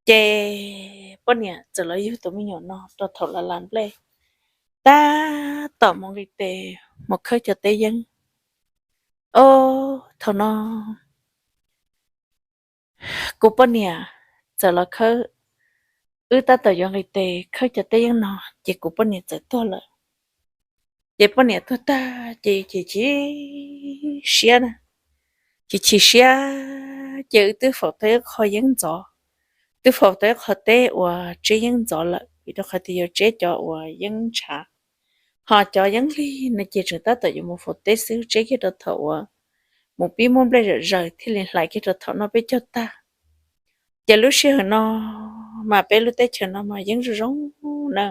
Ces poj niam txawm los yug tus me nyuam no rau thaum las las nplej, tab tom mus nqis tes mus khawb cov teb yeeb. Ob, thaum no kuv poj niam txawm los khawb, wb tab tom yuav nqis tes khawb cov teb yeeb no, ces kuv poj niam txawm tuag lawm. Ces poj niam tuag tag ces chim chim siab na, chim chim siab, ces wb twb faus tau ib qho yeeb ntxov, twb faus tau ib qho teb uas tseb yeeb ntxov lawm, vim rau qhov tias yuav tseb cov uas yeeb ntshav, ho cov yeeb hli no ces tseem tab tom yuav mus faus teb xwb, tseb kiag rau thaum uas mus pib muab nplej zom zaws thiaj li hlais kiag rau thaum noj peb caug tag. Ces lub sij hawm no mas peb lub teb chaws no mas yeeb zoo zoo na.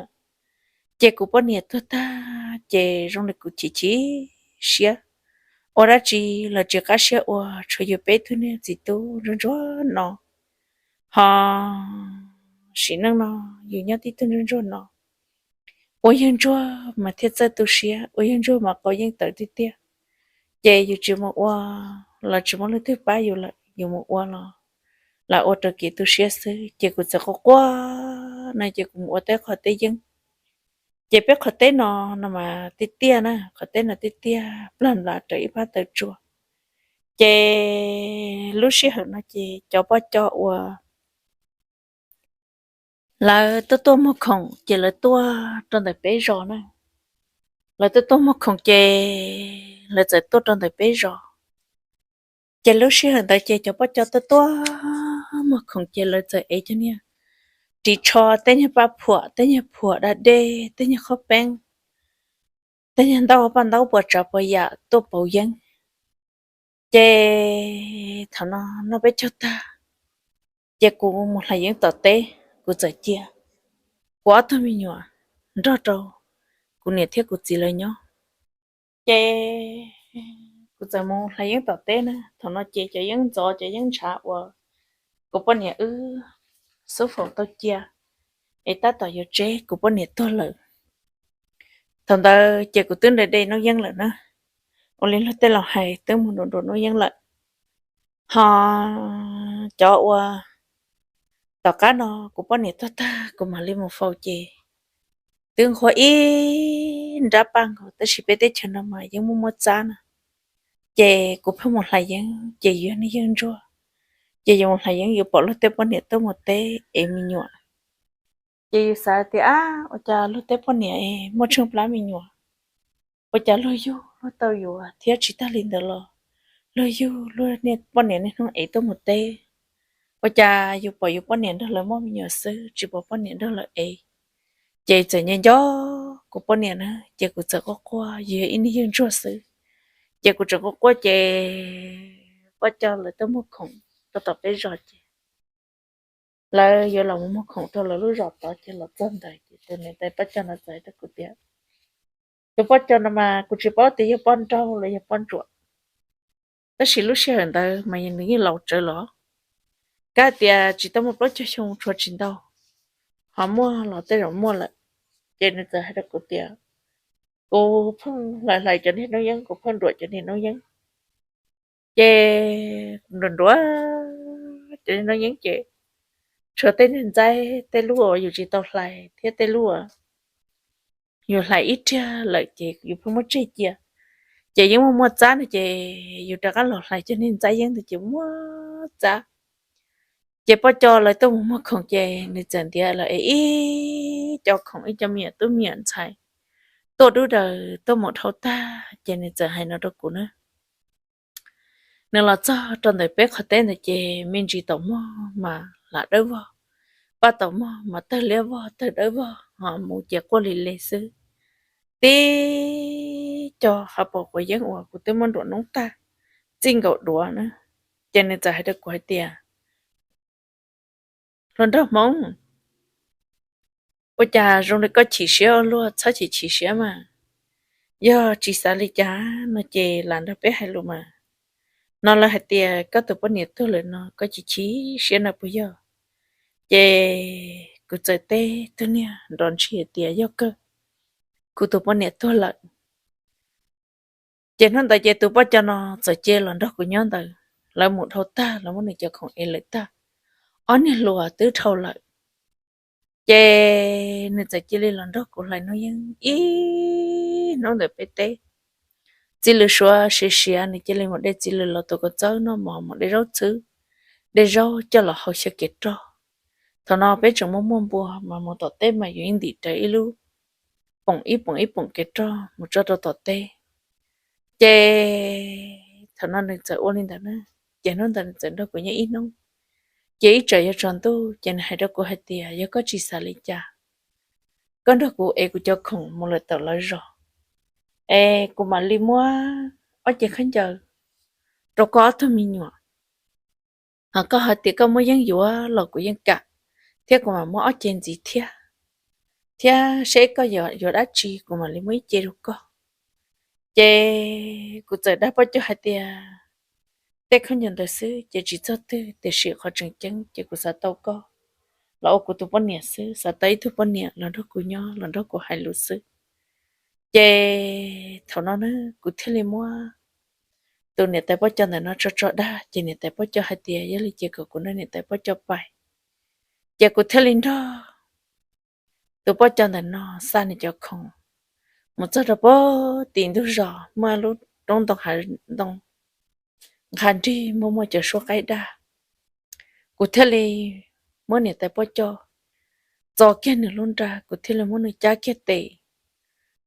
Ces kuv poj niam tuag tag ces zoo li kuv chim chim siab, ua dab tsi los tsis qab siab ua, tshuav yus peb tug niag txiv tub ntsuag ntsuag no, ho sim neej no yus nyob tib tug ntsuag ntsuag no, ua yawg ntsuag mas thiaj txawj tu siab, ua yawg ntsuag mas qau yeej tawv tiag tiag. Ces yus tsis mus ua los tsis muaj leej twg pab yus lawm, yus mus ua los lam ua raws kev tu siab xwb. Ces kuv txawm quaj quaj no ces kuv mus ua teb qhov teb yeeb. Ces peb qhov teb no no mas tiaj tiaj na, qhov teb no tiaj tiaj plag nplas raws ib phab taw tsua. Ces lub sij hawm no ces cov poj coj uas lawv tuaj tuaj muag khoom ces lawv tuaj rau ntawm peb zos na. Lawv tuaj tuaj muag khoom ces lawv txawm tuaj rau ntawm peb zos. Ces lub sij hawm ntawd ces cov poj coj tuaj tuaj muag khoom ces lawv txawm ev cov niag ris tsho, tej niag paj phuam, tej niag phuam da dej, tej niag qhob peeb, tej niag ntaub paj ntaub puas tsav puas yam tuaj pauv yeeb. Ces thaum no noj peb caug tag, ces kuv mus hlais yeeb tom teb, kuv txawm cia kuv ob tug me nyuam nrog rau kuv niam thiab kuv txiv lawv nyob. Ces kuv txawm mus hlais yeeb tom teb na. Thaum no ces cov yeeb ntxov cov yeeb ntshav uas kuv poj niam wb xub faus tau cia es tab tom yuav tseb kuv poj niam tuag lawm. Thaum ntawd ces kuv twb nres de noob yeeb lawm na, ua li luag tej laus hais twb mus nruam nruam noob yeeb lawm. Ho cov uas tom qab no kuv poj niam tuag tag kuv mam li mus faus ces twb nqhuab ib nrab paj nkaus, tab sis peb teb chaws no mas yeej muaj muaj txab na. Ces kuv pheej mus hlais yeeb ces yus yog neeg yawg ntsuag, ces yus mus hlais yeeb yus pom luag tej poj niam tuaj mus teb ev me nyuam, ces yus xav tias ab ua cas luag tej poj niam muaj tsheej plab me nyuam, ua cas luag yug luag tau yuav thiab tsis tag li ntawd los luag yug luag niag poj niam niaj hnub ev tuaj mus teb, ua cas yus pom yus poj niam nrog lawv muaj me nyuam xwb tsis pom poj niam nrog lawv ev. Ces txawm nco nco kuv poj niam na, ces kuv txawm quaj quaj, yus yog ib neeg yawg ntsuag xwb, ces kuv tseem quaj quaj ces poj coj lawv tuaj muag khoom rau tom peb zos ces lawv yuav los mus muag khoom rau lawv lub zos tod ces los txog ntawd ces tus niam tais poj coj no txawm hais rau kuv tias, tus poj coj no mas kuv tsis paub tias yog poj nraug los yog poj ntsuam, tab sis lub sij hawm ntawd mas nws yeej laus tsawv los, kav tias tsis tau muaj plaub caug xyoo tshuav tsis ntau, ho muaj los tej zaum muaj lawm. Ces nws txawm hais rau kuv tias, kuv pheej hlais hlais cov niag noob yeeb, kuv pheej nruam cov niag noob yeeb, ces nruam nruam cov niag noob yeeb ces tshuav tej niag ntxaib, tej lub uas yus tsis tau hlais thiab tej lub uas yus hlais ib riag lawm ces yus pheej muab tseg cia, ces yeej muaj muaj txab no ces yus rov qab los hlais cov niag ntxaib yeeb ntawd ces muaj txab. Ces poj coj lawv tuaj mus muag khoom ces nws txawm ntiav los ev ib co khoom, ib co me nyuam tub me nyuam ntxhais tuaj dub daws tuaj mus dhau tag ces nws txawm hais no rau kuv na, nws los txog rau ntawm peb qhov teb ntawd ces me ntsis taum mog mas lam dawb vog, paj taum mog mas tawg liab vog tawg dawb vog, ho mus ces quaj li li xwb. Tib co hav paus quav yeeb uas kuv twb muab nruam noob tag txij nkaus duav na. Ces nws txawm hais rau kuv hais tias, hluas nraug Hmoob, ua cas zoo li koj chim siab ua luaj, txhob chim chim siab mas, yog tsis xav li cas no ces lam nrog peb hais lus mas. No lawv hais tias koj tus poj niam tuag lawm no koj chim chim siab no puas yog? Ces kuv txawm teb tus niag nrov ntshis hais tias yog kawg, kuv tus poj niam tuag lawm. Ces hnub ntawd ces tus poj coj no txawm cia los nrog kuv nyob ntawd, lawv mus dhau tag lawv muab nws cov khoom ev lawm tag, ob niag hluas twb dhau lawm. Ces nws txawm cia li los nrog kuv hlais hnub yeeb ib hnub ntawm peb teb. Txiv lws suav siav siav, nws cia li mus de txiv lws los tus kav txawb noj mov, mus de zaub txhwb, de zaub coj los hau xyaw kev rog. Thaum no peb tseem muaj muaj npua mas mus tom teb mas yus yeej ntim rawv ib lub poom ib poom ib poom kev rog mus tso rau tom teb. Ces thaum no nws txawm ua li ntawd na, ces hnub ntawd nws txawm nrog kuv nyob ib hnub. Ces ib tsam yuav tsaus ntuj ces nws hais rau kuv hais tias, yog koj tsis xav li cas, koj nrog kuv es kuv cov khoom mus lawm tawm lawv zos, es kuv mam li muab ob ce khaub ncaws rau koj ob tug me nyuam. Ho koj hais tias koj muab yeeb yuav los kuv yeej kam, thiab kuv mam muab ob ce ntxiv thiab, thiab seb koj yuav dab tsi kuv mam li muab ib ce rau koj. Ces kuv txawm dag Poj Cog hais tias, tej khaub ncaws ntawd xwb ces tsis txog twg, tiam sis qhov tseem ceeb ces kuv xav tau koj los ua kuv tus poj niam xwb, xav tau ib tug poj niam los nrog kuv nyob los nrog kuv hais lus xwb. Ces thaum no na kuv thiaj li muab tus niam tais Poj Cog ntawm no tso tso dag, ces niam tais Poj Cog hais tias yog li ces kom kuv nrog niam tais Poj Cog pais. Ces kuv thiaj li nrog tus Poj Cog ntawm no xa nws cov khoom mus txog rau pem tim ntug zos muaj lub roob ntoo hav ntoo nqha nrig muaj muaj cov suab qaib daj. Kuv thiaj li muab niam tais Poj Cog txo kiag nws lub nra, kuv thiaj li muab nws cab kiag tes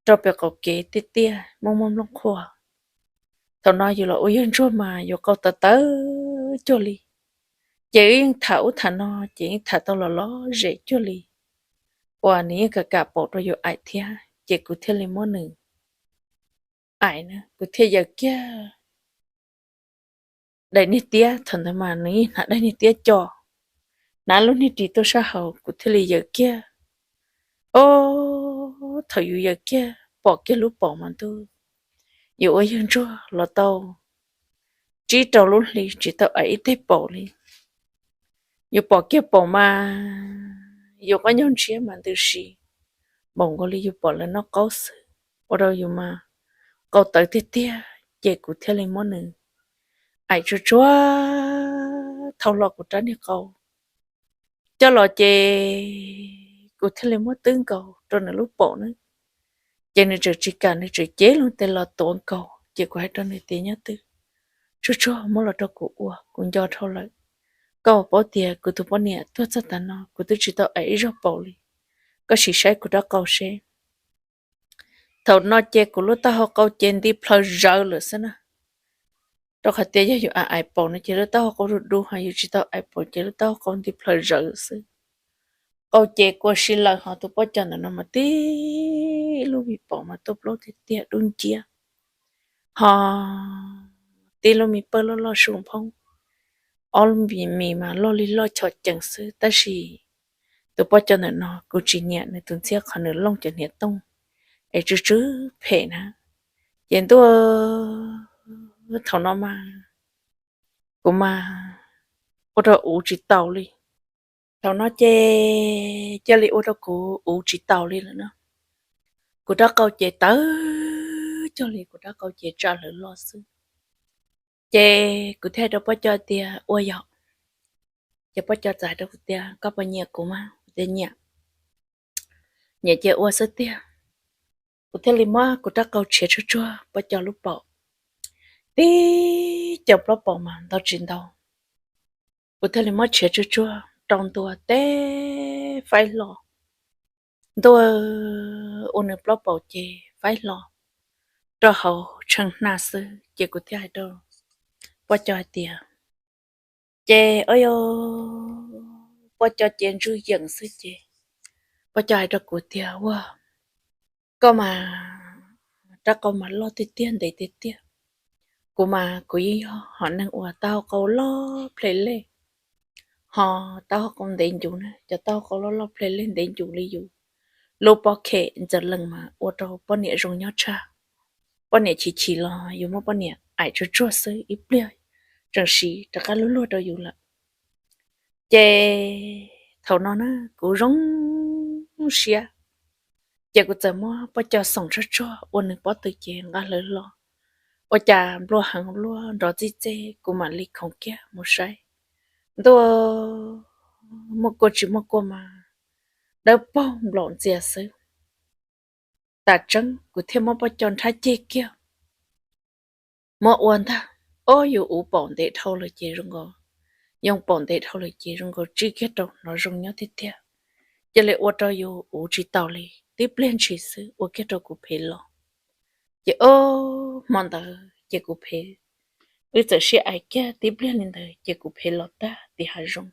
rau pem qaum kev tiaj tiaj muaj muaj nplooj qhuav. Thaum no yus los ua yawg ntsuag mas yus qau tawv tawv cuag li, ces wb yeej tham ub tham no ces yeej tham tau los lom zem cuag li, uas nws yeej kam kam paum rau yus aim thiab, ces kuv thiaj li muab nws aim na, kuv thiaj yaws kiag daim niag tiab, thaum ntawd mas nws yeej hnav daim niag tiab co, hnav lub niag ris tuaj sab hauv, kuv thiaj li yaws kiag. Ob, thaum yus yaws kiag pom kiag lub paum mas ntuj, yus ua yawg ntsuag los tau tsib rau lub hli tsis tau aim ib teg paum li. Yus pom kiag paum mas yus qab ncaug ntshiab mas ntws si, npaum nkaus li yus pom lawv noj qaub xwb, ua rau yus mas qau tawv tiag tiag, ces kuv thiaj li muab nws aim tsuag tsuag thau hlo kuv rab niag qau coj los, ces kuv thiaj li muab twb nkaus rau nws lub paum na. Ces nws tseem tsis kam, nws tseem cev loo tes los tuav nkaus, ces kuv hais rau nws tias, nyob twg, tsuag tsuag muab los rau kuv ua, kuv nco dhau lawm. Koj paub tias kuv tus poj niam tuag txog tav no kuv twb tsis tau aim ib zaug paum li, koj sim saib kuv rab qau seb. Thaum no ces kuv lub taub hau qau ces nti plhaws zawv lawm xwb na. Rau qhov tias yog yus aim paum no ces lub taub hau qau du du, ho yus tsis tau aim paum ces lub taub hau qau nti plhaws zawv xwb. Qau ces kua si lawm, ho tus Poj Cog ntawm no mas tib lub me paum mas tuaj plaub tiag tiag dub nciab, ho tib lub me pawg loj loj su nphoob, ob lub mis mas loj li loj chom cees xwb. Tab sis tus Poj Cog ntawm no kuv tsis nyiam nws tus ntxhiab qhov nws looj cov hniav tooj es tsw tsw phem na. Ces ntuj, thaum no mas kuv mas ua rau uv tsis taus li. Thaum no ces cia li ua rau kuv uv tsis taus li lawm no. Kuv rab qau ces tawv cuag li, kuv rab qau ces tsa hlawv lo xwb. Ces kuv thiaj hais rau Poj Cog tias, ua yog. Ces Poj Cog txawm hais rau kuv tias, koj puas nyiam kuv mas? Kuv tias, nyiam. Nyiam ces ua xwb tiag. Kuv thiaj li muab kuv rab qau tshiav tsuag tsuag Poj Cog lub paum, tib co plaub paum mas ntau tsis ntau. Kuv thiaj li muab tshiav tsuag tsuag rau ntua teb faib hlo. Ntua ua nws plaub paum ces faib hlo rau hauv tshee hna xwb. Ces kuv thiaj hais rau Poj Cog hais tias, ces, o, Poj Cog ces ntswj yeem xwb ces Poj Cog hais rau kuv tias, ua, koj mas rab qau mas loj tiag tiag, ntev tiag tiag. Kuv mas kuv yeej yog hom neeg uas taub hau qau loj ple lej, ho taub hau qau ntev ncuv na, cov taub hau qau loj loj ple lej ntev ncuv li yus lub pob khem ntxawm lees mas ua rau poj niam zoo nyob tshaj. Poj niam chim chim los yus muab poj niam aim tsuag tsuag xwb ib pliag tseem siv rov qab luag luag rau yus lawm. Ces thaum no na kuv zoo siab, ces kuv txawm muab Poj Cog xoom tsuag tsuag ua nws pob tw ces nqa hlawv hlo. Ua cas nplua heev nplua nrov txij txej, kuv mam li khoov kiag mus saib. Ntuj, muaj kuaj tsis muaj kuaj mas dawb paug nplaum ntxias xwb. Tas tseeb kuv thiaj muab Poj Coj nrhab ceg kiag, muab ua ntag. Ob, yus uv paum ntev dhau lawm ces zoo nkaus, yoo paum ntev dhau lawm ces zoo nkaus tsij kiag rau hnov zoo nyob tiag tiag. Cia li ua rau yus uv tsis taus li, tib pliag ntshis xwb ua kiag rau kuv phem los. Ces ob, hmo ntawd ces kuv phem, wb txawm sib aim kiag tib pliag li ntawd ces kuv phem los tag tim hav zoov.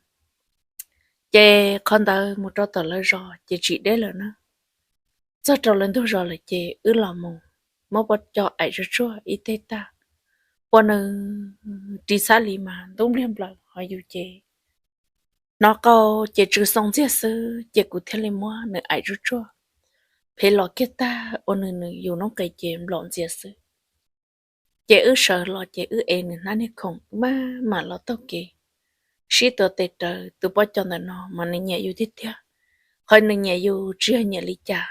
Ces qhov ntawd mus rau tom lawv zos ces tsis deb lawm na. Txog rau lawv ntug zos lawm ces wb los mus muab Poj Coj aim tsuag tsuag ib teg tag, ua nws ris xab li mas ntub npliag nplaws ho yus ces hnov qau ces tsw xoo ntxiag xwb ces kuv thiaj li muab nws aim tsuag tsuag. Phem los kiag tag ua nws nws yus noob qes ces nplaum ntxias xwb. Ces wb sawv los ces wb ev nws hnab niag khoom maj mam los taug kev, sib tuav tes rawv. Tus Poj Coj ntawm no mas nws nyiam yus tiag tiag, qhov nws nyiam yus tsis yog nyiam li cas,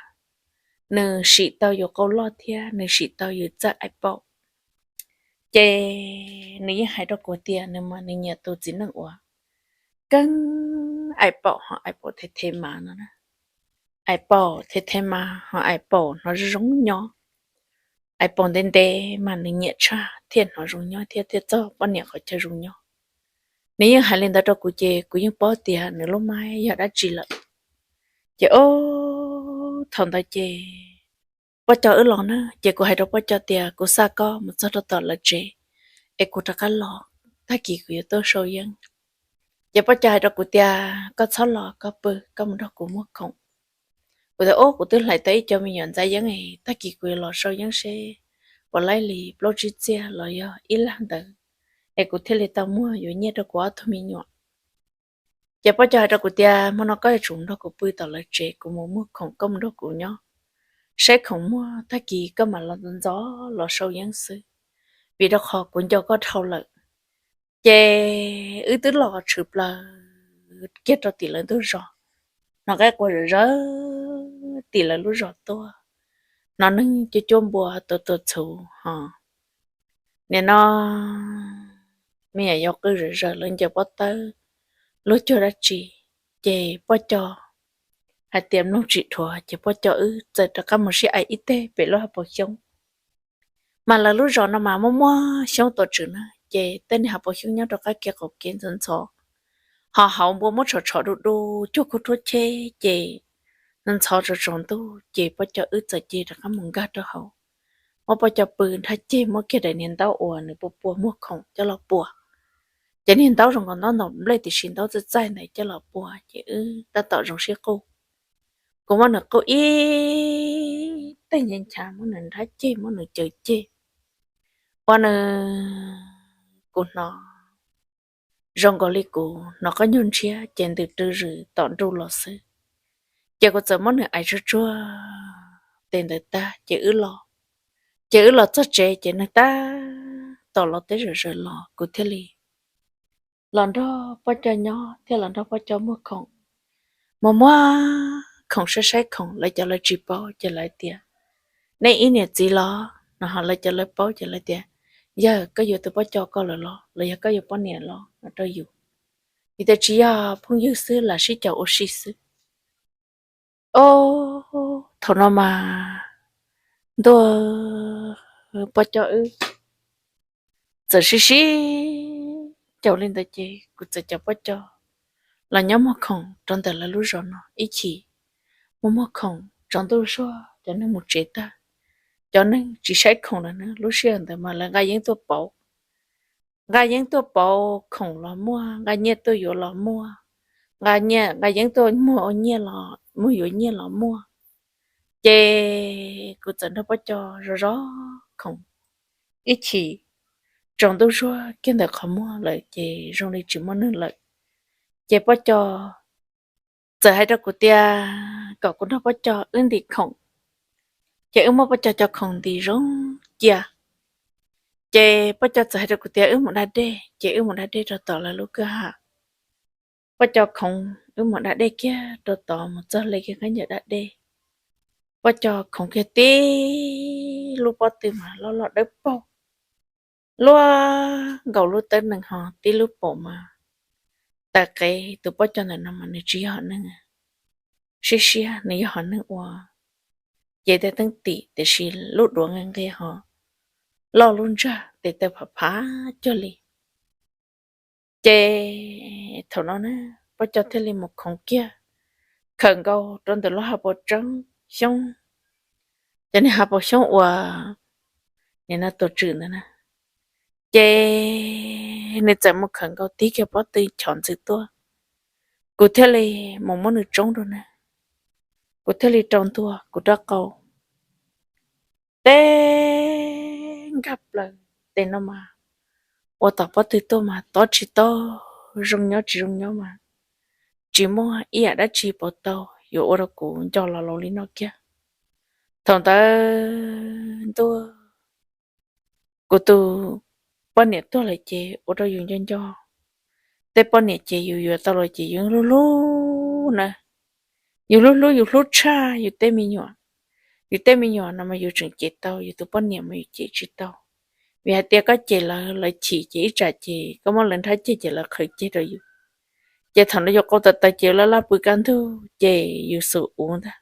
nws sim tau yus qau loj thiab nws sim tau yus txawj aim paum. Ces nws yeej hais rau kuv tias nws mas nws nyiam tus txiv neej uas keeb aim paum ho aim paum them them mas no na. Aim paum them them mas ho aim paum hnov zoo zoo nyob. Aim paum ntev ntev mas nws nyiam tshaj thiaj hnov zoo nyob thiab thiaj txog poj niam qhov chaw zoo nyob. Nws yeej hais li ntawd rau kuv ces kuv yeej paub tias nws lub maib yog dab tsi lawm. Ces ob, thaum ntawd ces Poj Coj wb los na ces kuv hais rau Poj Coj tias kuv xa koj mus txog rau tom lawv tsev es kuv rov qab los, tag kis kuv yuav tuaj sau yeeb. Ces Poj Coj hais rau kuv tias koj txhob los, koj pw, koj mus nrog kuv muag khoom. Kuv tias ob, kuv twb hlais tau ib co me nyuam ntxav yeeb es tag kis kuv yuav los sau yeeb seb puas laib li plaub tsib txiaj los yog ib lag ntawd es kuv thiaj li tau muag yuav nyiaj rau kuv ob tug me nyuam. Ces Poj Coj hais rau kuv tias hmo no koj yuav tsum nrog kuv pw tom lawv tsev, kuv mus muag khoom koj mus nrog kuv nyob, saib khoom muag tag kis koj mam los ntxov los sau yeeb xwb, vim rau qhov kuv nco koj dhau lawm. Ces wb twb los tshwm plaws kiag rau tim lawv ntug zos, hnov qaib qua zawv zawv tim lawv lub zos tuaj, hnov neeg cuab cuab npua tua tua txhuv ho nim no me nyuam yaus qw zawv zawv lawv ncaws pob tawb luag cuag dab tsi. Ces Poj Coj hais tias mloog tsis dhuav ces Poj Coj wb txawm rov qab mus sib aim ib teg pem lub hauv paus xyoob. Mas lawv lub zos no mas muaj muaj xyoob tua tswm na, ces tej niag hauv paus xyoob nyob rau qab kev qaum kev ntxhov ntxhov, ho hauv npua muab tshov tshov du du cuag khuj rhuab cheb ces ntxhov tsaus tsaus ntuj ces Poj Coj wb txawm cia li rov qab mus nkag rau hauv, muab Poj Coj pw nrhab ceg, muab kiag daim niag ntaub uas nws pua pua muag khoom coj los pua. Ces niag ntaub zoo nkaus ntaub ntaus nplej tiam sis ntaub txaij txaij ntawd coj los pua ces wb tab tom zoo sib qub. Kuv muab nws qub ib teg nchav nchav, muab nws nrhab ceg, muab nws caws ceg, ua nws, kuv hnov zoo nkaus li kuv hnov qab nyuag ntshiab ces ntws rw zws tom nruj los xwb. Ces kuv txawm muab nws aim tsuag tsuag tes ntawd tag ces wb los. Ces wb los txog tsev ces nws tab tom los teb zawm zawv los, kuv thiaj li los nrog Poj Coj nyob thiab los nrog Poj Coj muag khoom. Mus muag khoom saib saib khoom, lawv cov lawv tsis paub ces lawv tias nej ib niam txiv los no, ho lawv cov lawv paub ces lawv tias yawg, koj yuav tus Poj Coj ko lawm los los yog koj yuav poj niam los no rau yus. Vim tias tsis yog phooj ywg xwb, lam sib caum ua si xwb. Ob, thaum no mas ntuj, Poj Coj wb txawm sib sib caum li ntawd ces kuv txawm coj Poj Coj los nyob muag khoom rau ntawm lawv lub zos no ib chim. Mus muag khoom tsaus ntuj zuag cov neeg mus tsev tag, cov neeg tsis saib khoom lawm na. Lub sij hawm ntawd mas lawv nqa yeeb tuaj pauv, nqa yeeb tuaj pauv khoom los muaj, nqa nyiaj tuaj yuav los muaj, nqa nyiaj, nqa yeeb tuaj muag ua nyiaj los, muag yuav nyiaj los muaj. Ces kuv txawm nrog Poj Coj zov zov khoom ib chim, tsaus ntuj zuag kiag ntawm qhov muag lawm ces zoo li tsis muaj neeg lawm. Ces Poj Coj txawm hais rau kuv tias kom kuv nrog Poj Coj wb ntim khoom. Ces wb muab Poj Coj cov khoom ntim zoo cia. Ces Poj Coj txawm hais rau kuv tias wb mus da dej, ces wb mus da dej rau tom lawv lub kwj ha. Poj Coj khoov, wb mus da dej kiag rau tod mus txog li kiag khaub ncaws da dej. Poj Coj khoov kiag tib lub pob tw mas loj loj dawb paug, luaj nkaus lub tawb nees ho tib lub paum mas taw qev tus pob cov ntawm no mas nws tsis yog hom neeg siab siab, nws yog hom neeg uas ces tej teeb tim tiam sis lub duav nqia nqia ho loj lub ntsag tes taw phav phav cuag li. Ces thaum no na, pob cov thiaj li mus khoov kiag khawm nkaus rau ntawm lub hav paus tseeb xyoob, ces niag hav paus xyoob uas nim no tuam tswm ntawd na, ces nws txawm mus khawm nkaus tib kiag pob tw chov ntxwv tuaj. Kuv thiaj li mus muab nws tsoob rau na, kuv thiaj li rau ntua kuv rab qau teb nkag plaws. Tes no mas ua tom pob tw tuaj mas tob tsis tob, zoo nyob tsis zoo nyob mas tsis muaj ib yam dab tsi puas tau yuav ua rau kuv nco los laus li no kiag. Thaum ntawd ntuj, kuv tus poj niam tuag lawm ces ua rau yus nco nco. Tej poj niam ces yus yuav tau los ces yus hlub hlub na, yus hlub hlub, yus hlub tshaj yus tej me nyuam. Yus tej me nyuam no mas yus tseem cem tau, yus tus poj niam mas yus cem tsis tau. Vim hais tias koj cem lawv, lawv chim ces ib tsam ces koj muab lawv nrhab ceg ces lawv qhwv ceg rau yus. Ces thaum no yus qau tawv tawv ces laj laj pw kaj ntug ces yus xum uv ntag.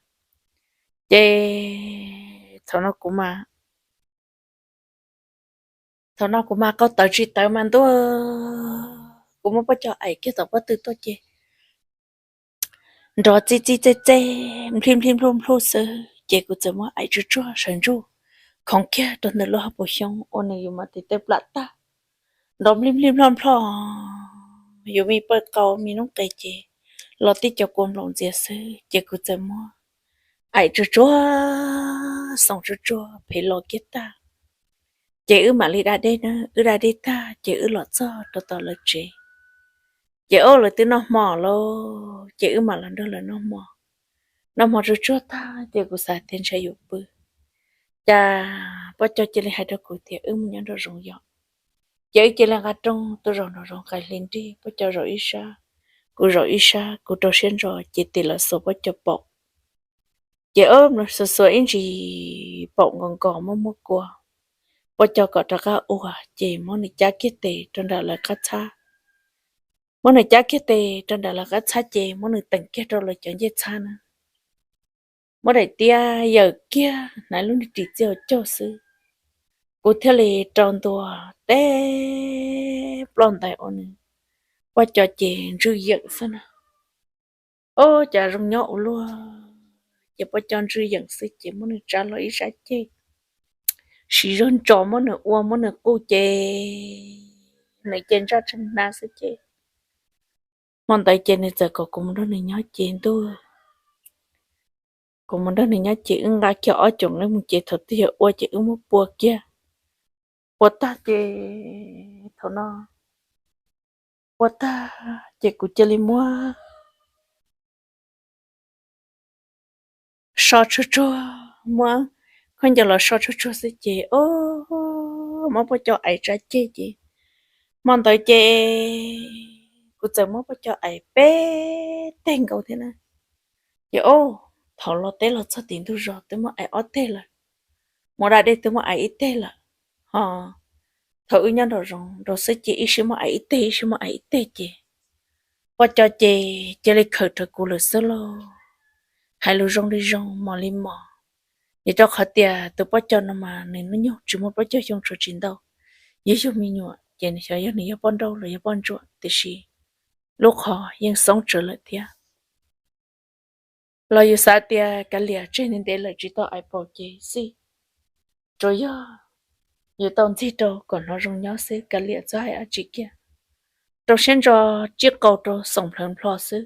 Ces thaum no kuv mas, thaum no kuv mas qau tawv tsis tawv mas ntuj, kuv muab pob cov aim kiag tom pob tw tuaj ces nrov txij txij txej txej, nplij nplij nplhuj nplhuj xwb. Ces kuv txawm muab aim tsuag tsuag sawv ntsuj khoov kiag rau ntawm lub hauv paus xyoob ua nws yus mas tes taw plam tag, nrov nplij nplij nploj nplho, yus me pawg qau me noob qes ces los tib co kua nplaum ntxias xwb. Ces kuv txawm muab aim tsuag tsuag, xoom tsuag tsuag phem los kiag tag. Ces wb mam li da dej na, wb da dej tag ces wb los txog rau tom lawv tsev. Ces ob lawv twb noj hmo lauj, ces wb mam los nrog lawv noj hmo. Noj hmo tsuag tsuag tag ces kuv xav tias ntshai yuav pw, cas poj cov cia li hais rau kuv tias wb mus nyob nraum zoov yom. Ces wb cia li nqa rooj tuaj zaum nraum zoov qais hli nrig, poj cov zaum ib sab, kuv zaum ib sab, kuv rau siab ntso ces tes lawv xuas poj cov paum. Ces ob xuas xuas ib ntsis paum nkaus nkaus muaj muaj kua, poj cov kom rov qab ua ces muab nws cab kiag tes rau nram lawv qab txhab. Muab nws cab kiag tes rau nram lawv qab txhab ces muab nws teem kiag rau lawv cov ncej txhab na. Muab daim tiab yawm kiag hnaiv lub niag ris txiv caug xwb, kuv thiaj li rau ntua teb ploj ntais ua nws, poj cov ces ntswj yeem xwb na. Ob cas zoo nyob ua luaj, ces poj cov ntswj yeem xwb ces muab nws tsa los ib sab ceg, siv zog ntsos muab nws ua muab nws quj ces nws ces ntsaj tseeg hnav xwb ces hmo ntawd ces nws txawm kom kuv mus nrog nws nyob ces ntuj, kuv mus nrog nws nyob ces wb nqa kiag ob cum nqaij mus ces thaum twg yog ua ces wb muab pua kiag, pua tag ces thaum no, pua tag ces kuv cia li muab so tsuag tsuag, muab khaub ncaws los so tsuag tsuag xwb ces o, muab poj cov aim tsa ceg ces hmo ntawd ces kuv txawm muab poj cov aim peb teg nkaus thiab na. Ces o, thaum los teb los txog tim ntug zos twb muab aim ob teg lawm, mus da dej twb muab aim ib teg lawm, ho thaum wb nyob nraum zoov nraum xwb ces ib sij muab aim ib teg ib sij muab aim ib teg ces poj cov ces cia li khawm rau kuv lawm xwb lauj. Hais lus zoo li zoo mos li mos, vim rau qhov tias tus poj cov no mas nws hnub nyoog tsis muaj plaub caug xyoo tshuav tsis ntau, yog yug me nyuam ces nws xyov yog nws yog poj nrauj los yog poj ntsuam tiam sis lub qhov yeej xoob tsawv lawm thiab. Los yus xav tias kav liam tseg ntev ntev lawm tsis tau aim paum ces xij, tsuas yog yus tau ntxig rau kom hnov zoo nyob xwb, kav liam txhob hais dab tsi kiag, rau siab ntso tsib qau rau xoom plhawv nplho xwb.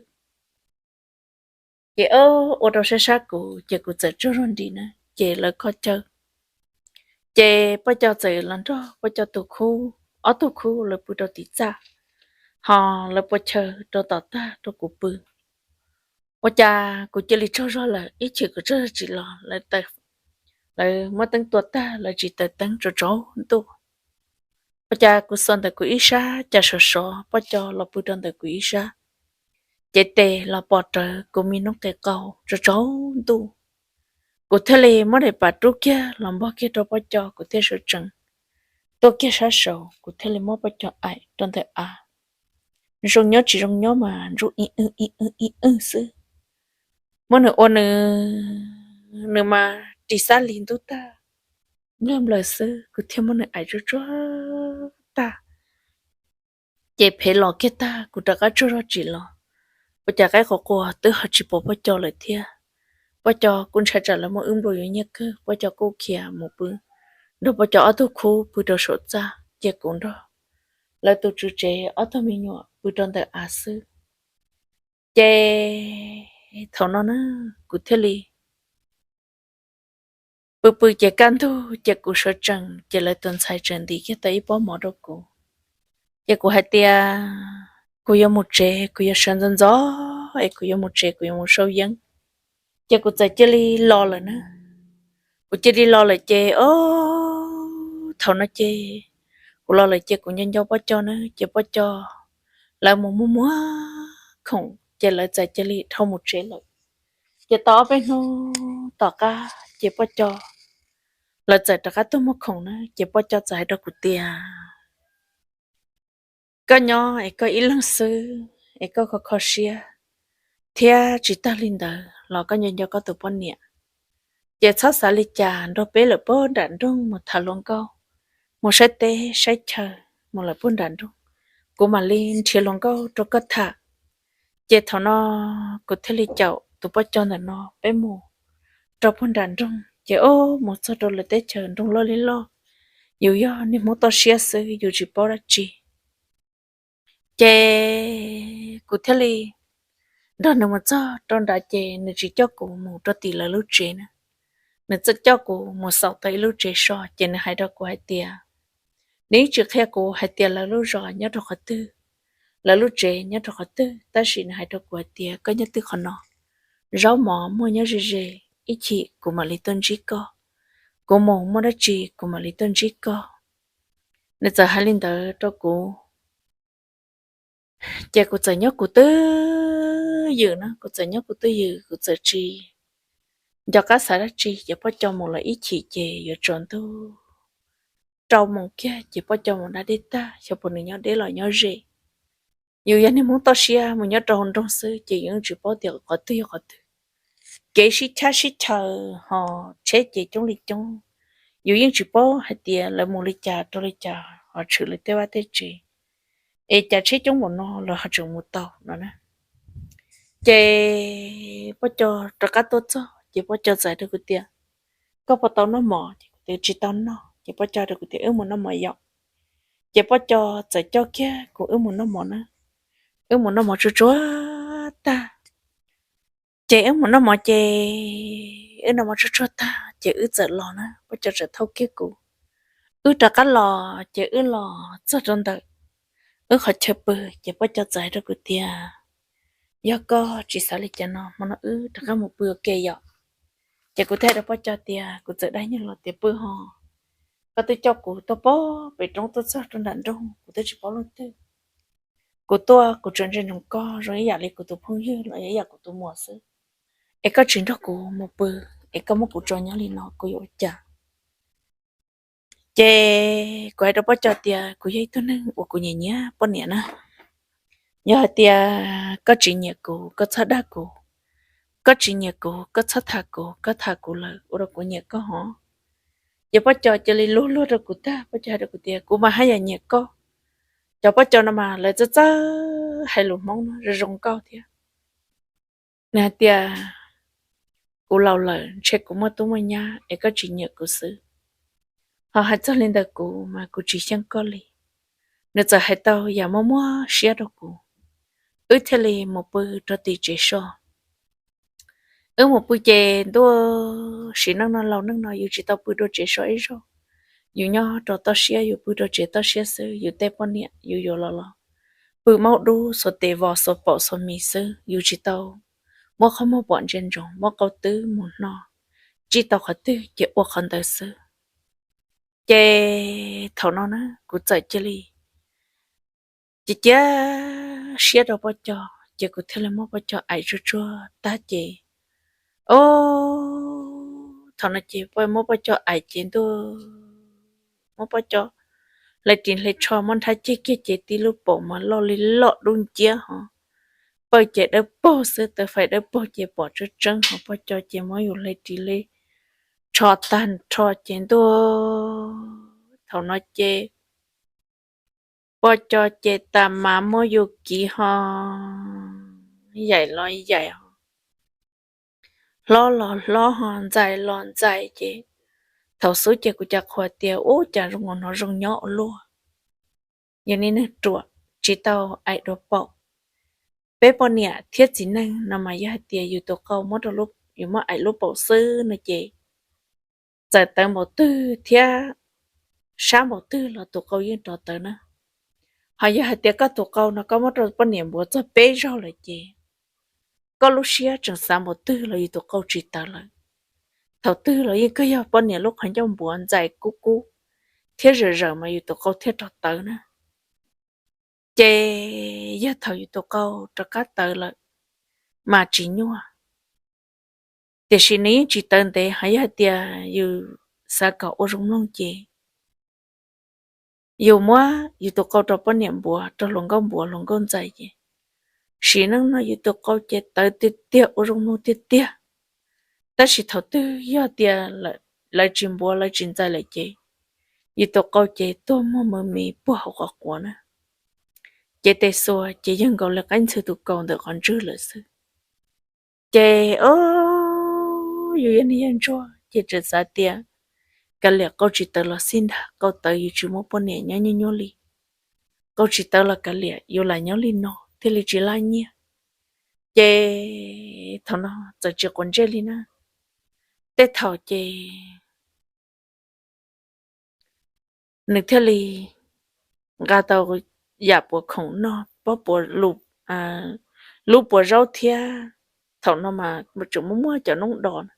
Ces ua rau sab sab kuv ces kuv txawm tsaug zog nrim na ces lawv kho chaw. Ces poj cov txawm los nrog poj cov tus khub, ob tug khub lawv pw rau tim txaj, ho lawv pua chaw rau tom tag rau kuv pw. Ua cas kuv cia li tsaug zog lawm, ib chim kuv tsaug zog tsis los lawv muab teeb tua tag lawv tsis taws teeb tsaus tsaus ntuj. Ua cas kuv xuas ntawm kuv ib sab cas sov sov poj cov los pw rau ntawm kuv ib sab, ces tes los pom rawv kuv me noob qes qau tsaus tsaus ntuj. Kuv thiaj li muab daim pam rub kiag los npog kiag rau poj cov, kuv thiaj sawv tsees tuaj kiag sab saud, kuv thiaj li muab poj cov aim rau ntawm av. zoo nyob tsis zoo nyob mas ntsub ib wj ib wj ib wj xwb. Muab nws ua nws, nws mas ris xab lig ntub tag nplawg nplaws xwb, kuv thiaj muab nws aim tsuag tsuag tag. Ces phem los kiag tag kuv rov qab tsuag zog tsim los, ua cas qaib quas quas twb ho tsis pom poj co lawm thiab. Poj co kuj ntshai tsam lawv muaj wb nplua yuav nyiaj kawg, poj co kuj khiav mus pw nrog poj co ob tug khub pw rau saum txaj, cia kuv nrog lawv tus tswv tsev ob tug me nyuam pw rau ntawm av xwb. Ces thaum no na, kuv thiaj li pw pw ces kaj ntug ces kuv sawv tsees ces lawv tus ntxhais tseem ntim kiag tau ib pob mov rau kuv. Ces kuv hais tias kuv yuav mus tsev, kuv yuav sawv ntxov ntxov es kuv yuav mus tsev, kuv yuav mus sau yeeb. Ces kuv txawm cia li los lawm na. Kuv cia li los lawm ces o, thaum no ces kuv los lawm ces kuv nco nco poj co na, ces poj co lawv mus muag muag khoom ces lawv txawm cia li dhau mus tsev lawm. Ces tau ob peb hnub tom qab ces poj co lawv txawm rov qab tuaj muag khoom na, ces poj co txawm hais rau kuv tias koj nyob es koj ib leeg xwb es koj kho kho siab thiab tsis tag li ntawd los koj nco nco koj tus poj niam. Ces txhob xav li cas, nrog peb lawm puag nram nroog mus tham hluas nkauj, mus saib teb saib chaw, mus lawm puag nram nroog, kuv mam li nrhiav hluas nkauj rau koj tham. Ces thaum no kuv thiaj li caum tus poj co ntawm no peb mus rau puag nram nroog, ces o, mus txog rau lawv teb chaws nroog loj li loj, yus yog niag Hmoob toj siab xwb yus tsis paub dab tsi. Ces kuv thiaj li nrog nws mus txog rau nrad ces nws tsis coj kuv mus rau tim lawv lub tsev na, nws txawm coj kuv mus xaus tau ib lub tsev so ces nws hais rau kuv hais tias, nws yeej tsis qhia kuv hais tias lawv lub zos nyob rau qhov twg, lawv lub tsev nyob rau qhov twg, tab sis nws hais rau kuv hais tias koj nyob twg qhov no, zaub mov muaj nyob ze ze, ib chim kuv mam li tuaj ntsib koj, kuv mus muaj dab tsi kuv mam li tuaj ntsib koj. Nws txawm hais li ntawd rau kuv, ces kuv txawm nyob kuv twj ywm na, kuv txawm nyob kuv twj ywm, kuv txawm tsis nco qab xav dab tsi. Ces poj co mus lawm ib chim ces yuav tsaus ntuj rau moos kiag ces poj co mus da dej tag, xyov puas nws nyob deb los nyob ze. Yus yog niag Hmoob toj siab mus nyob rau hauv nroog xwb ces yus yeej tsis paub tias qhov twg yog qhov twg. Kev sib chab sib chaws ho tsheb ces coob li coob, yus yeej tsis paub hais tias lawv mus li cas rau li cas ho tshwm lawv tej vaj tej tsev, es cas tsheb coob npaum no lawv ho tseem mus tau no na. Ces poj co rov qab tuaj txog ces poj co txawm hais rau kuv tias, koj puas tau noj mov? Ces kuv tias tsis tau noj. Ces poj co hais rau kuv tias wb mus noj mov yom. Ces poj co txawm coj kiag kuv wb mus noj mov na. Wb mus noj mov tsuag tsuag tag, ces wb mus noj mov ces wb noj mov tsuag tsuag tag ces wb txawm los na, poj co txawm thauj kiag kuv. Wb rov qab los ces wb los txog rau ntawm wb qhov chaw pw ces poj co txawm hais rau kuv tias, yog koj tsis xav li cas no, hmo no wb rov qab mus pw ua ke yom. Ces kuv thiaj hais rau poj co tias kuv txawm dag nyiaj los tias pw ho, koj twb coj kuv tuaj pem roob tuaj txog rau nram nroog kuv twb tsis paub leej twg. Kuv tuaj kuv tsuas ntsia ntsoov koj zoo ib yam li kuv tus phooj ywg los yog ib yam kuv tus muam xwb, es koj tsis nrog kuv mus pw, es koj muab kuv tso nyob li no kuv yuav ua cas? Ces kuv hais rau poj co tias kuv yog ib tug neeg uas kuv nyiam nyiam poj niam na. Yog hais tias koj tsis nyiam kuv koj txhob dag kuv, koj tsis nyiam kuv koj txhob tham kuv, koj tham kuv lawm ua rau kuv nyiam koj hov. Ces poj co cia li luag luag rau kuv tag, poj co hais rau kuv tias kuv mas haj yam nyiam koj. Cov poj co no mas lawv txawj txawj hais lus Hmoob no zoo zoo nkauj thiab. Nws hais tias kuv laus lawm ntshe kuv muaj tub muaj nyab es koj tsis nyiam kuv xwb. Ho hais txog li ntawd kuv mas kuv tsis xyeej koj li. Nws txawm hais tau yam muaj muaj siab rau kuv, wb thiaj li mus pw rau tim tsev so. Wb mus pw ces ntuj, sim neej no laus neej no yus tsis tau pw dua tsev so ib zaug. Yus nyob rau toj siab yus pw rau tsev toj siab xwb, yus tej poj niam yus yuav los los pw maub dub xuas tes vos xuas paum xuas mis xwb, yus tsis tau muab qhov muag pom ntsia ntsoov, muab qau twb mus hno, tsij tau qhov twg ces ua qhov ntawd xwb. Ces thaum no na kuv txawm cia li cia cia siab rau poj co, ces kuv thiaj li muab poj co aim tsuag tsuag tag ces, o, thaum no ces muab poj co aim ces ntuj, muab poj co hle ris hle tsho muab nrhab ceg kiag ces tib lub paum mas loj li loj dub nciab ho, pawj ces dawb paug xwb, taw fais dawb paug ces pom tseeb tseeb ho, poj co ces muab yus hle ris hle tsho tag nrho ces ntuj, thaum no ces poj co ces tas mas muab yus kiv ho yaim los yaim ho, hlob los hlob ho ntxais los ntxais ces thaum xub ces kuv cas qhuas tias ub cas zoo ua no zoo nyob ua luaj, yog niag neeg ruam tsis tau aim dua paum. Peb poj niam thiab txiv neej no mas yog hais tias yus tus qau muab rau, yus muab aim lub paum xwb no ces txawm tawv npaum twg thiab sab npaum twg los tus qau yeej rov tawv na. Ho yog hais tias koj tus qau no koj muab rau poj niam npuav txog peb zaug lawm ces koj lub siab tseem xav npaum twg los yus tus qau tsis tawv lawm. Thaum twg los yeej kawg yog poj niam lub qhov ncauj npuav ntxais kub kub thiab zawm zawm mas yus tus qau thiaj rov tawv na. Ces yog thaum yus tus qau rov qab tawv lawm mas tsis nyuaj, tiam sis nws yeej tsis tawv ntev. Ho yog hais tias yus xav kom ua zoo mloog ces yus muab yus tus qau rau poj niam npuav, rau hluas nkauj npuav, hluas nkauj ntxais ces sim neej no yus tus qau ces tawv tiag tiag, ua zoo mloog tiag tiag. Tab sis thaum twg yog tias lawv tsis npuav lawv tsis ntxais lawm ces yus tus qau ces tuag muag mws mis puag hauv qhov quav na. Ces tes xuas ces yog nkaus li qaib ntxhw tus kaus ntawm qhov ntswg lawm xwb. Ces o, yus yog niag yawg ntsuag ces tseem xav tias kav liam, qau tsis tawv los xij ntag, qau tawv yus tsis muaj poj niam nyob nyuaj nyuaj li. Qau tsis tawv los kav liam, yus lam nyob li no thiaj li tsis laj nyiaj. Ces thaum no txawm tsis quav ntsej li na, tej thaum ces nws thiaj li nqa tau yam puas khoom noj, pob puas, lub puas zaub thiab, thaum no mas tseem muaj muaj cov noob dos na,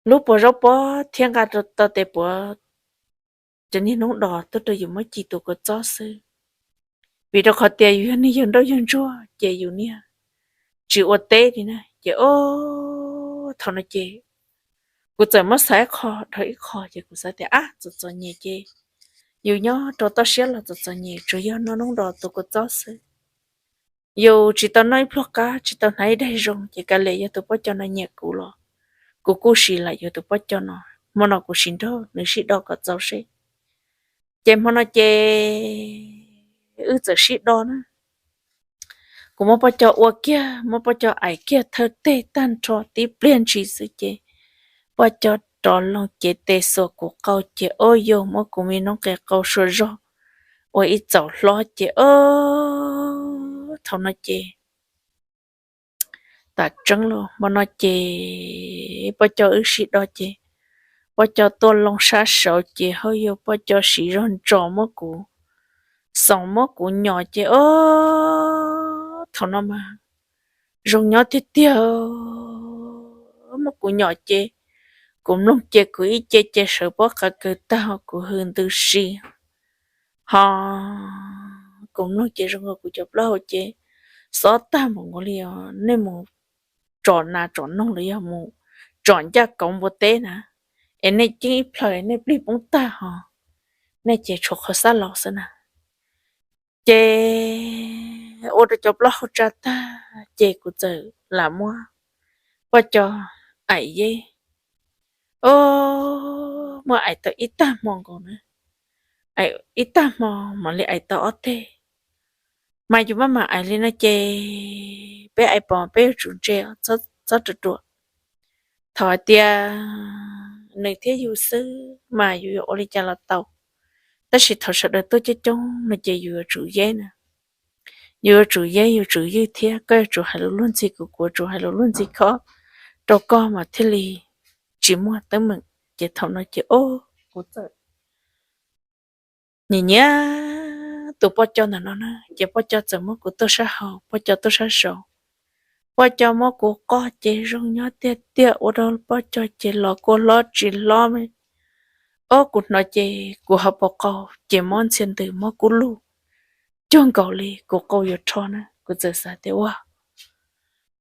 lub puas zaub pob thiab nqa tau tes puav cov niag noob dos tuaj rau yus muab ci tua kua txob xwb. Vim rau qhov tias yus yog niag yawg nrauj yawg ntsuag ces yus niag tsis ua teb li na. Ces o, thaum no ces kuv txawm muab xav ib qho dhau ib qho ces kuv xav tias ab, txom txom nyem ces yus nyob rau toj siab los txom txom nyem, tsuas yog noj noob dos tua kua txob xwb. Yus tsis tau noj ib pluag qab, tsis tau hnav ib daig zoo ces kav liam yog tus poj co no nyiam kuv los kuv kuj sim lam yuav tus poj co no. Hmo no kuv sim nrog nws sib do kom txaus seb. Ces hmo no ces wb txawm sib do na. Kuv muab poj co ua kiag, muab poj co aim kiag thawj teg tag nrho tib pliag ntshis xwb ces poj co rov loo cev tes xuas kuv qau ces o yus muab kuv me noob qes qau sua zog ua ib txaus hlob ces o, thaum no ces tam tseeb los hmo no ces poj co wb sib do ces poj co tuaj loo sab saud ces ho yog poj co siv zog ntsos muab kuv xoom muab kuv nyom ces o, thaum no mas zoo nyob tiag tiag, muab kuv nyom ces kuv mloog ces kuv ib ce ces sawv pob qa kawg tag ho kuv hws ntws si ho kuv mloog ces zoo nkaus kuv cov plaub hau ces xob tag npaum nkaus li nej mus tsom nas tsom noog los yog mus tsom ncaj kauv npua teb na, es nej ceeb ib plhaw nej plig poob tag ho nej ces tshuav qhov xab laus xwb na. Ces ua rau cov plaub hau tsa tag ces kuv txawm lam muab poj co aim yeb. O, muab aim tau ib tag hmo nkaus na, aim ib tag hmo mam li aim tau ob teg. Mas yus maj mam aim li no ces peb aim pom peb yuav tsum ntse, txhob ruam ruam. Thaum hais tias nws thiab yus xwb mas yus yuav ua li cas los tau, tab sis thaum sawv daws tuaj coob coob no ces yus yuav tsum yeb na. Yus yuav tsum yeb, yuav tsum ywj thiab koj yuav tsum hais lus luag ntxhi kuv, kuv yuav tsum hais lus luag ntxhi koj, rau koj mas thiaj li tsis muaj teeb meem. Ces thaum no ces o, kuv txawm nyiam nyiam tus poj co ntawm no na, ces poj co txawm muab kuv tuaj sab hauv, poj co tuaj sab saud. Poj co muab kuv qoj ces zoo nyob tiag tiag, ua rau poj co ces los kua hlob tsis hlob. Ob, kuv hnov ces kuv ho pom qau ces mob ntxhia ntws mob kub lug cuag nkaus li kuv qau yuav rho na. Kuv txawm xav tias ua,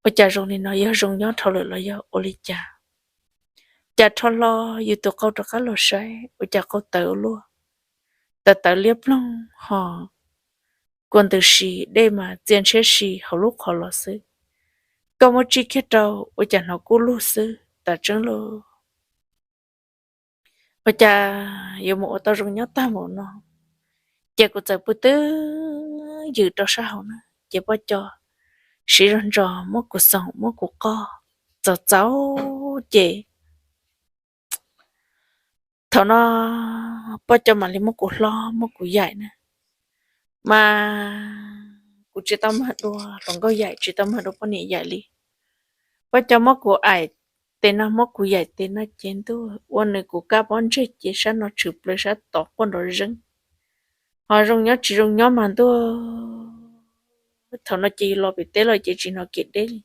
ua cas zoo li no, yog zoo nyob dhau lawm los yog ua li cas? Cas rho hlo yus tus qau rov qab los saib ua cas qau tawv ua luaj, tawv tawv liab ploog ho kua ntws si, dej mas txia ntshiab si hauv lub qhov los xwb. Koj muab tsij kiag rau ua cas hnov kub lug xwb tas tseeb lauj. Ua cas yuav mus ua tau zoo nyob tag npaum no? Ces kuv txawm pw twb ywm rau sab hauv na, ces Poj Cov siv zog ntsos muab kuv xoom muab kuv qoj txaus txaus ces thaum no Poj Cov mam li muab kuv hlob muab kuv yaim na. Mas kuv tsis tau mag dua hluas nkauj yaim, tsis tau mag dua poj niam yaim li. Poj Cov muab kuv aim tes no muab kuv yaim tes no ces ntuj, ua nws kuv kab pob ntseg ces sab no tshwm plaws sab tod quaj nrov zeeb. Ho zoo nyob tsis zoo nyob mas ntuj, thaum no ces yus los pem teb los ces tsis hnov kev deb li.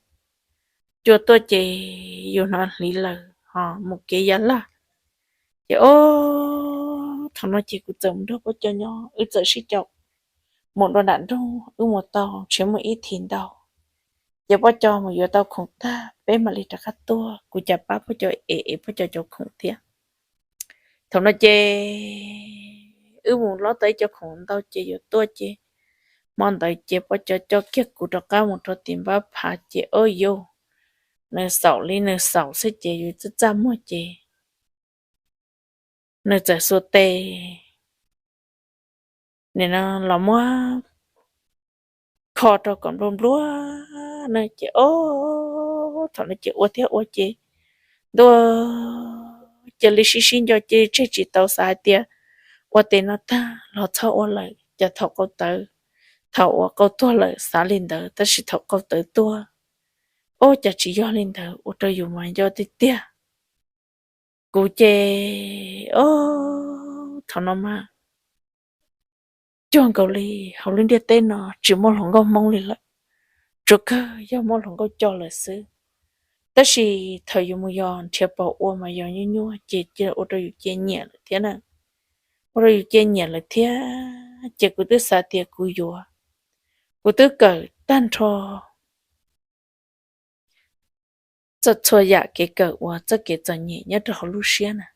Cua tuaj ces yus hnov hliv laws ho mus kev ya laj. Ces o, thaum no ces kuv txawm mus nrog Poj Cov nyob, wb txawm sib caum mus dua nram nroog, wb mus tau ntshe muaj ib thim ntau. Ces Poj Cov mus yuav tau khoom tag peb mam li rov qab tuaj, kuv cas pab Poj Cov ev ev Poj Cov cov khoom thiab. Thaum no ces wb mus lob tau ib co khoom ntau ces yuav tuaj ces hmo ntawd ces Poj Cov coj kiag kuv rov qab mus rau tim npab phav ces o yus, nws xaum li nws xaum xwb ces yus txaj txaj muag ces nws txawm xuas tes nim no los muab kho rau kom nplua nplua na ces o, thaum no ces ua thiab ua ces ntuj, cia li sib sib nco ces tseg tsis tau xav hais tias ua tes no tag los txhob ua lawm, cas thaum qau tawv, thaum uas qau tuag lawm xav li ntawd tab sis thaum qau tawv tuaj, o cas tsis yog li ntawd, ua rau yus mas nco tiag tiag. Kuv ces o, thaum no mas cuag nkaus li hauv lub ntiaj teb no tsis muaj hluas nkauj Hmoob li lawm, tsuas kawg yog muaj hluas nkauj coj lawm xwb. Tab sis thaum yus mus yos nrhiav paus ua mas yos nyuaj nyuaj ces cia ua rau yus cia nyiam lawm thiab na, ua rau yus cia nyiam lawm thiab ces kuv twb xav tias kuv yuav, kuv twb kawm tag nrho txhua txhua yam kev kawm uas txoj kev txom nyem nyob rau hauv lub siab na.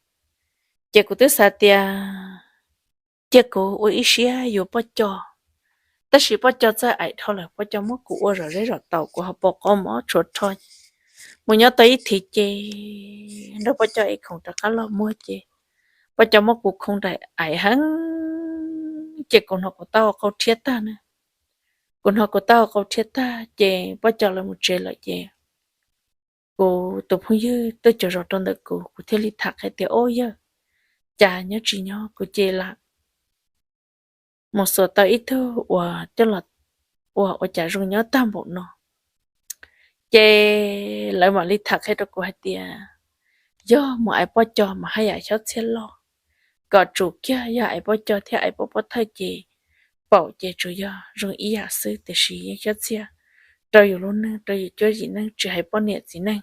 Ces kuv twb xav tias cia kuv ua ib siab yuav Poj Cov, tab sis Poj Cov txawj aim dhau lawm, Poj Cov muab kuv ua zom zeb zom taus kuv ho pom qau mob tshuav rho. Mus nyob tau ib thim ces nrog Poj Cov ev khoom rov qab los muag ces Poj Cov muab kuv khoov nraim aim heev ces kuv hnov kuv taub hau qau rhiab tag na. Kuv hnov kuv taub hau qau rhiab tag ces Poj Cov lawv mus tsev lawm ces kuv tus phooj ywg tuaj cuag zos rau ntawm kuv, kuv thiaj li tham qhia tias, Ob yawg, cas nyob tsis nyob kuv ces lam mus xuas tau ib tug uas coj los ua ua cas zoo nyob tag npaum no. Ces lawv mam li tham qhia rau kuv hais tias, Yog mus aim Poj Cov mas haj yam xyob txhiab loj, kom tsum kiag yog aim Poj Cov thiab aim Poj Pov Thawj ces paum ces tsuas yog zoo ib yam xwb tiam sis yeej xyob txhiab rau yus lub neej rau yus cuab yim neej tsis hais poj niam txiv neej.